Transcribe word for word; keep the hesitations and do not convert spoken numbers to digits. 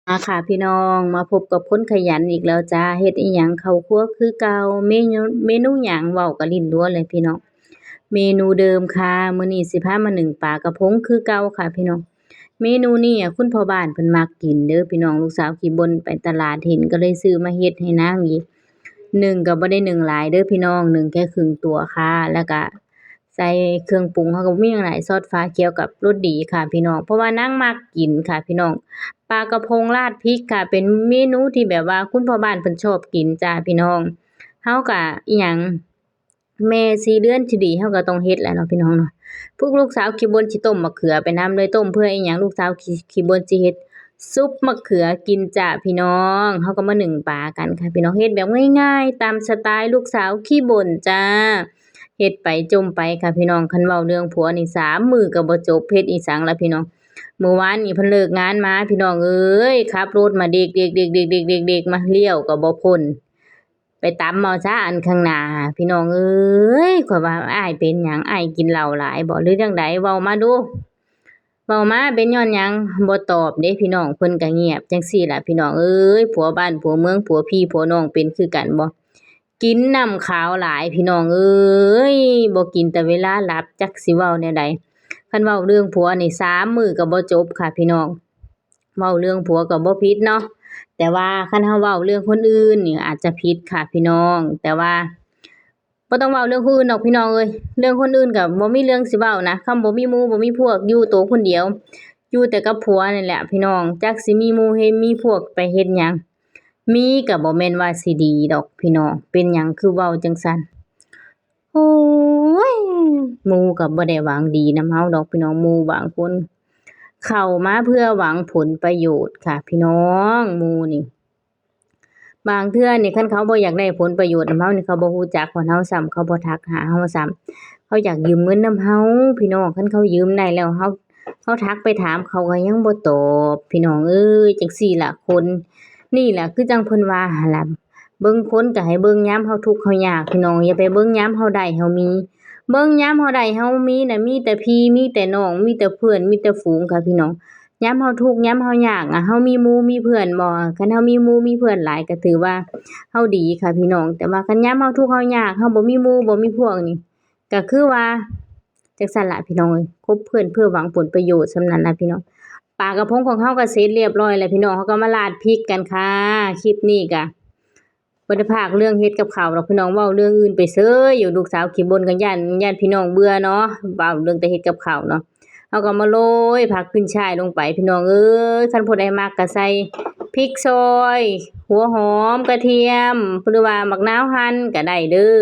มาค่ะพี่น้อง มาพบกับคนขยันอีกแล้วจ้า เฮ็ดอิหยังเข้าครัวคือเก่า เมนู เมนูหยังเว้ากะลิ้นรัวเลยพี่น้อง เมนูเดิมค่ะ มื้อนี้สิพามานึ่งปลากระพงคือเก่าค่ะพี่น้อง เมนูนี้อะคุณพ่อบ้านเพิ่นมักกินเด้อพี่น้อง ลูกสาวขี้บ่นไปตลาดเห็นก็เลยซื้อมาเฮ็ดให้นางอีก นึ่งก็บ่ได้นึ่งหลายเด้อพี่น้อง นึ่งแค่ครึ่งตัวค่ะ แล้วก็ใส่เครื่องปรุง เฮาก็บ่มีหยังหลาย ซอสฟ้าเขียวกับรสดีค่ะพี่น้อง เพราะว่านางมักกินค่ะพี่น้อง ปลากระพงราดพริกค่ะ เป็นเมนูที่แบบว่าคุณพ่อบ้านเพิ่นชอบกินจ้าพี่น้อง เฮาก็อิหยัง แม่สี่เดือนที่ดีเฮาก็ต้องเฮ็ดแหละเนาะพี่น้องเนาะ พวกลูกสาวขี้บ่นสิต้มมะเขือไปนำเลย ต้มเพื่ออิหยัง ลูกสาวขี้ ขี้บ่นสิเฮ็ดซุปมะเขือกินจ้าพี่น้อง เฮาก็มานึ่งปลากันค่ะพี่น้อง เฮ็ดแบบง่ายๆ ตามสไตล์ลูกสาวขี้บ่นจ้า เฮ็ดไปจ่มไปค่ะพี่น้อง คันเว้าเรื่องผัวนี่สามมื้อก็บ่จบ เฮ็ดอีสังล่ะพี่น้อง มื้อวานนี่เพิ่นเลิกงานมาพี่น้องเอ้ย ขับรถมาเด็กๆๆๆๆๆ มา เลี้ยวก็บ่พ้น ไปตำเอาซะอันข้างหน้า พี่น้องเอ้ย ข้อยว่าอ้ายเป็นหยัง อ้ายกินเหล้าหลายบ่ หรือจั่งใด เว้ามาดู เว้ามา เป็นย้อนหยัง บ่ตอบเด้พี่น้อง เพิ่นก็เงียบจั่งซี้ล่ะพี่น้องเอ้ย ผัวบ้านผัวเมือง ผัวพี่ผัวน้องเป็นคือกันบ่ กินน้ำขาวหลายพี่น้องเอ้ย บ่กินแต่เวลาหลับ จักสิเว้าแนวใด คันเว้าเรื่องผัวนี่สามมื้อก็บ่จบค่ะพี่น้อง เว้าเรื่องผัวก็บ่ผิดเนาะ แต่ว่าคันเฮาเว้าเรื่องคนอื่นนี่อาจจะผิดค่ะพี่น้อง แต่ว่าบ่ต้องเว้าเรื่องคนอื่นดอกพี่น้องเอ้ย เรื่องคนอื่นก็บ่มีเรื่องสิเว้านะ คันบ่มีหมู่บ่มีพวก อยู่โตคนเดียว อยู่แต่กับผัวนั่นแหละพี่น้อง จักสิมีหมู่เฮ็ดมีพวกไปเฮ็ดหยัง มีก็บ่แม่นว่าสิดีดอกพี่น้อง เป็นหยังคือเว้าจั่งซั้น โอ้ย หมู่ก็บ่ได้หวังดีนำเฮาดอกพี่น้อง หมู่บางคนเข้ามาเพื่อหวังผลประโยชน์ค่ะพี่น้อง หมู่นี่ บางเทื่อนี่คันเขาบ่อยากได้ผลประโยชน์นำเฮานี่ เขาบ่ฮู้จักฮอดเฮาซ้ำ เขาบ่ทักหาเฮาซ้ำ เขาอยากยืมเงินนำเฮาพี่น้อง คันเขายืมได้แล้ว เฮา เฮาทักไปถามเขาก็ยังบ่ตอบ พี่น้องเอ้ย จั่งซี้ล่ะคน นี่ล่ะคือจั่งเพิ่นว่าหั่นล่ะ เบิ่งคนก็ให้เบิ่งยามเฮาทุกข์เฮายากพี่น้อง อย่าไปเบิ่งยามเฮาได้เฮามี เบิ่งยามเฮาได้เฮามีน่ะ มีแต่พี่ มีแต่น้อง มีแต่เพื่อน มีแต่ฝูงค่ะพี่น้อง ยามเฮาทุกข์ยามเฮายากอะ เฮามีหมู่มีเพื่อนบ่ คันเฮามีหมู่มีเพื่อนหลายก็ถือว่าเฮาดีค่ะพี่น้อง แต่ว่าคันยามเฮาทุกข์เฮายาก เฮาบ่มีหมู่บ่มีพวกนี่ ก็คือว่าจั่งซั้นล่ะพี่น้องเอ้ย คบเพื่อนเพื่อหวังผลประโยชน์ ส่ำนั้นล่ะพี่น้อง ปลากระพงของเฮาก็เสร็จเรียบร้อยแล้วพี่น้อง เฮาก็มาราดพริกกันค่ะ คลิปนี้ก็บ่ได้พากเรื่องเฮ็ดกับข้าวดอกพี่น้อง เว้าเรื่องอื่นไปเซยอยู่ ลูกสาวขี้บ่นก็ย้าน ย้านพี่น้องเบื่อเนาะ เว้าเรื่องแต่เฮ็ดกับข้าวเนาะ เฮาก็มาโรยผักขึ้นฉ่ายลงไปพี่น้องเอ้ย คันผู้ใดมักก็ใส่พริกซอย หัวหอม กระเทียม หรือว่าบักนาวหั่นก็ได้เด้อ